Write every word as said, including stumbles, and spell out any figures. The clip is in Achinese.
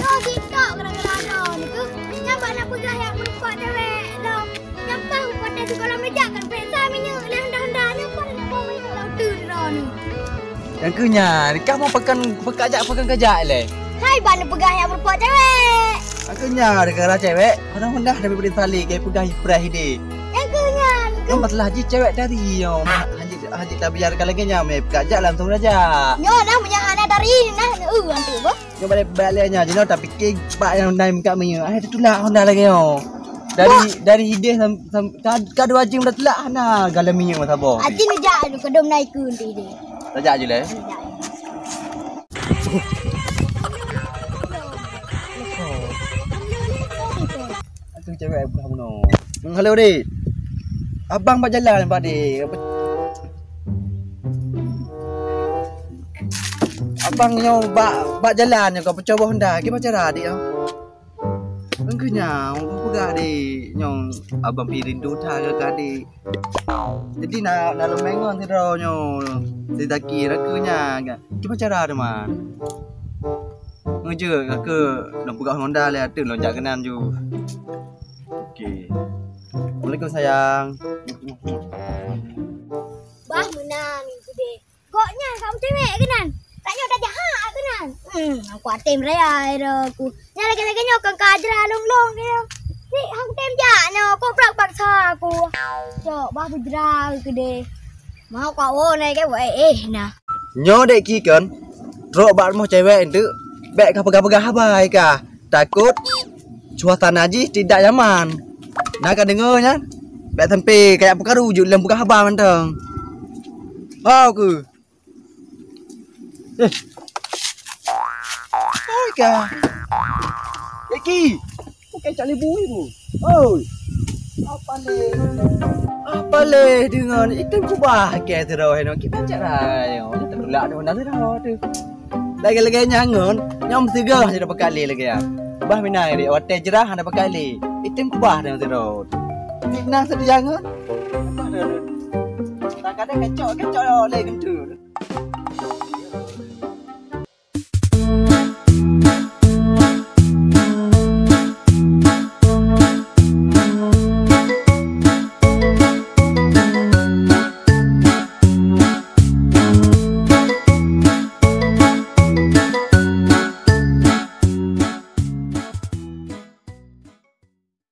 Nyoe jitôk gara-gara droeneuh keuh. Nyan bak na peugah jak meurumpok cewek lom. Nyan paih u patéh sigohlom neujak kan peksa minyeuk lé honda-honda. Nyan paih na boh minyeuk lam teuen droeneuh. Nyang keuh nyan, kamoe pakon, pakon jak, pakon kajak lé. Hai, bak na peugah jak meurumpok cewek. Nyang keuh nyan, gara-gara cewek, honda-honda tapi bri salé, kapeugah ipreh idéh. Nyang keuh nyan. Nyoe masalah jih cewek tari nyoe. Hana jeuet, hana jeuet tabiarkan lagèe nyan, meukaji langsung saja. Nyoe dah meunyo hana tari nah, eu, antu boh. Nyoe balik, balik nyan, jinoe tapike bak nyang nai meukat minyeuk. Ai, teutulak honda lagèe nyoe. Dari, dari idéh sam-, sam-, ka, ka dua jeuem dah tulak hana galak minyeuk masa boh. Aci neujak aju kedom nai keun ti idéh. Tajak aju lé. Tajak aju. Aduh, cewek bukan bunoe. Hmm, halo, Dik. Abang bak jalan, Pak Dik. Abang nyoe bak, bak jalan nyoe ka peucobah honda. Kiban cara, Dik, ah? Engkeuh nyan, peugah, Dik. Nyoe abang pih rindu that keu Dik. Jadi na, na lôn mè ngon sidroe nyoe, si Zaki, rakeu nyan. Kiban cara teuma? Meujeuet rakeu lôn peugah honda lé ateueh lôn jak keunan ju. Oke. Assalamualaikum sayang. Bah meunan geude. Gobnyan ka meucewek keunan. Tanyoe dah jahat keunan. Hmm, aku até meuraya ida aku. Nyan lagèe-lagèe nyoe kon ka jra lôn-lôn keu nyoe. Ni hang tem jak nyoe, kok brat paksa aku. Cok, bah beujra keudeh. Mau ka woe nai ke wae eh nah. Nyoe dek ki kon, trok bak rumoh cewek enteuk, bèk ka peugah-peugah haba ka. Takot suasana jih tidak nyaman. Na ka deungoe nyan, bèk sampai kayak peukaru jeuet lom peugah haba mantong. Hau keu. Eh. Hai ka. Eki. Bukan cak lebu ibu. Oi. Apa leh? Apa leh dengan item kubah ke terus heno kita cerai. Oh, tertulak tu dah terus tu. Lagi-lagi nyangon, nyom tiga hanya dapat kali lagi ya. Bah minai dek, watèe jrah hana dapat kali. Item kubah dengan terus. Fitnah satu jangan. Kadang-kadang kecok-kecok leh gentul.